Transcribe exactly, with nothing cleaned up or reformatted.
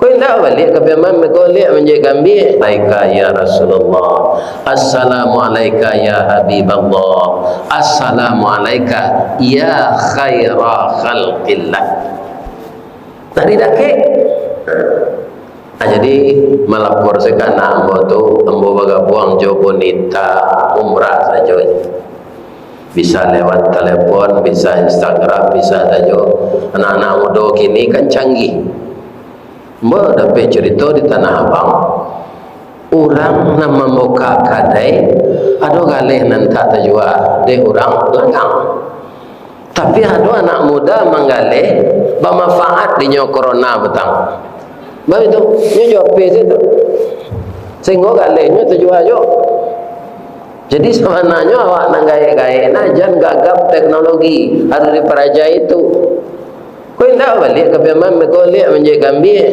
Ko indak baliak ka Yaman, ko liak manjadi kambing. Alaika ya Rasulullah. Assalamu alaika ya Habiballah. Assalamu alaika ya khaira khalqillah. Tadi dakek. Nah, jadi malapor se ka anak ambo tu, ambo bagabuang jo bonita umrah sajo. Bisa lewat telepon, bisa Instagram, bisa sajo. Anak-anak mudo kini kan canggih. Ambo dapek curito di Tanah Abang. Urang nan mambuka kadai, ado galeh nan tak tajua dek urang langgang. Tapi ado anak muda manggaleh, bamanfaat dinyo corona patang. Baitu, nyo juo P C tu. Sehinggo galehnyo tajua juo. Jadi sabananyo awak nan gaek-gaek nah, jan gagap teknologi, harus diparajai tu. Ko indak baliak ka Yaman, ko liak manjadi kambing.